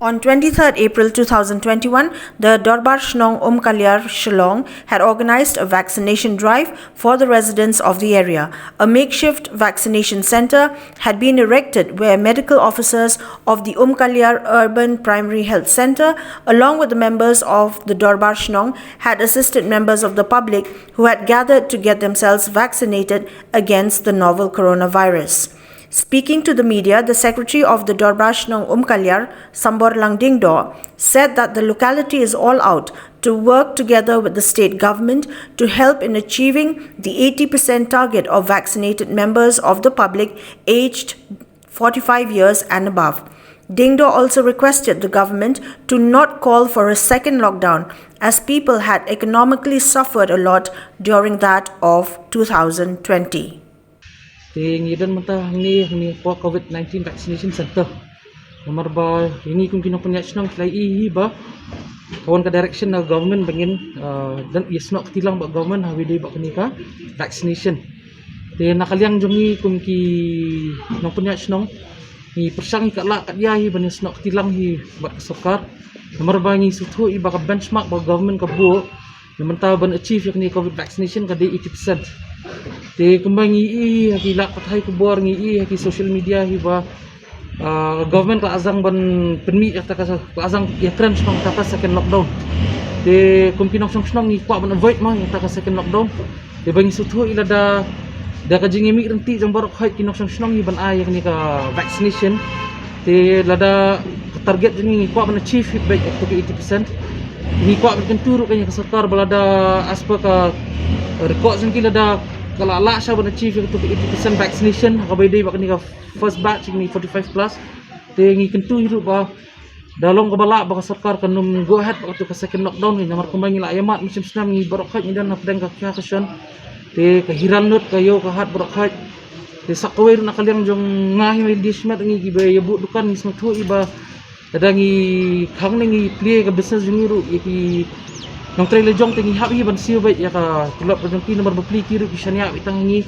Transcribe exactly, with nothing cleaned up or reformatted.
On twenty-third April two thousand twenty-one, the Dorbar Shnong Umkaliar Shillong had organized a vaccination drive for the residents of the area. A makeshift vaccination center had been erected where medical officers of the Umkaliar Urban Primary Health Center, along with the members of the Dorbar Shnong, had assisted members of the public who had gathered to get themselves vaccinated against the novel coronavirus. Speaking to the media, the secretary of the Dorbar Shnong Umkaliar, Sambor Langdingdo, said that the locality is all out to work together with the state government to help in achieving the eighty percent target of vaccinated members of the public aged forty-five years and above. Dingdo also requested the government to not call for a second lockdown, as people had economically suffered a lot during that of two thousand twenty. Te ngi don mynta hangne hangne ha COVID nineteen vaccination center. Namar ba ïa ngi kum ki nongpynïaid shnong ki la ïohi hi ba ka wan ka direction na government ba ngin, ah, don ïasnoh kti lang bad government ha kaba ïadei bad kane ka vaccination. Te na ka liang jong ngi kum ki nongpynïaid shnong, ngi pyrshang hi katba lah katba ïa hi ban ïasnoh kti lang hi bad ka sorkar. Namar ba ngi sngewthuh hi ba ka benchmark ba government ka buh na mynta ban achieve ïa kane COVID vaccination ka dei eighty percent. Te kumba ngi ïohi ha ki lad pathai khubor, ngi ïohi ha ki social media hi ba, ah, government ka la sdang ban pynmih ïa kata ka, ka la sdang ïakren shaphang kata ka second lockdown. Te kum ki nongshong shnong ngi kwah ban avoid ma ïa kata ka second lockdown. Te ba ngi sngewthuh hi lada da ka jingïamih ryntih jong baroh khoit ki nongshong shnong hi ban ai ïa kane ka vaccination. Te lada ka target jong ngi ngi kwah ban achieve hi beit ïa kata ka eighty percent. Ngi kwah ban kyntu ruh ïa ka sorkar ba lada as per ka record jong ki lada ka la lah sha ban achieve ïa kata ka eighty percent vaccination ha kaba ïadei bad kane ka first batch, kane forty-five plus. Te ngi kyntu hi ruh ba da long kaba lah ba ka sorkar kan ym go ahead bad kata ka second lockdown hi, namar kumba ngi la ïa mad mynshem snem ngi baroh khoit ngi don hapdeng ka khia ka shon. Te ka hiar nud ka ïew ka hat baroh khoit. Te sa kawei ruh na ka liang jong nga hi Maildy Schmidt, ngi kiba ïa buh dukan ngi sngewthuh hi ba lada ngi khang ne ngi plie ka business jong ngi ruh ïa ki nongtrei lajong te ngi hap hi ban siew beit ïa ka tulop ka jong ki, namar ba plie ki ruh ki shaniah beit tang ha ngi.